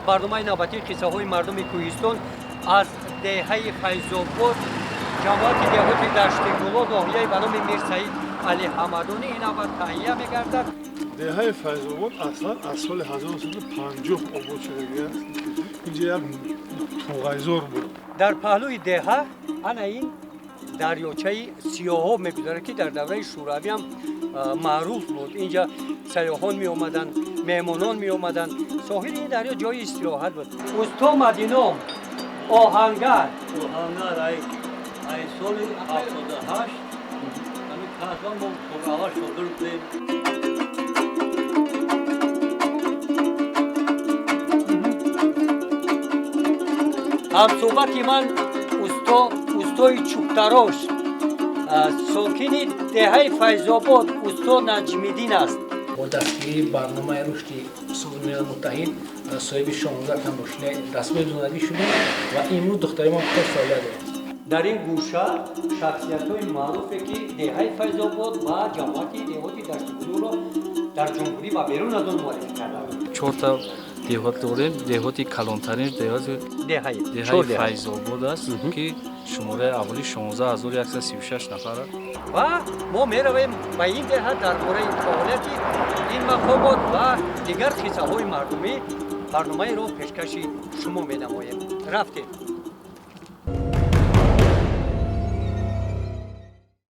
Барномаи навбатии қиссаҳои мардуми кӯҳистон аз деҳаи Файзобод, ҷамоати деҳоти Даштигуло, ноҳияи ба номи Мирсаид Али Ҳамадонӣ ин навбат таҳия мегардад. Деҳаи Файзобод аслан аз соли 1950 обод шудагӣ аст. Инҷа як туғайзор буд. Дар паҳлӯи деҳа ана ин дарёчаи Сиёҳоб мегузарад, ки дар давраи Шӯравӣ ҳам маъруф буд. Инҷа сайёҳон меомаданд, меҳмонон меомаданд. Соҳили ин дарё ҷои истироҳат буд. Усто Мадином оҳангар. Оҳангар ай соли 78 ҳамин касба мо туғава шогирд будем. Ҳамсӯҳбати ман устои чӯбтарош, сокини деҳаи Файзобод, усто Наҷмиддин аст. Бо дастгирии барномаи рушди Созмони Милали Муттаҳид соҳиби 16 та мошинаи дастгоҳи дунавӣ шудем ва имрӯз духтари мо кор фаъолият дорад. Дар ин гӯша шахсиятҳои маъруфе, ки деҳаи Файзобод ва ҷамоати деҳоти Даштигулуро дар ҷумҳурӣ ва берун аз он муаррифӣ карданд. Чорта деҳот дорем. Деҳоти калонтарин деҳаи Файзобод аст, ки шумораи аҳолӣ 16136 нафар. Ва мо меравем ба ин деҳа, дар бораи фаъолияти ин мақомот ва дигар қиссаҳои мардумӣ барномаеро пешкаши шумо менамоем. Рафтем.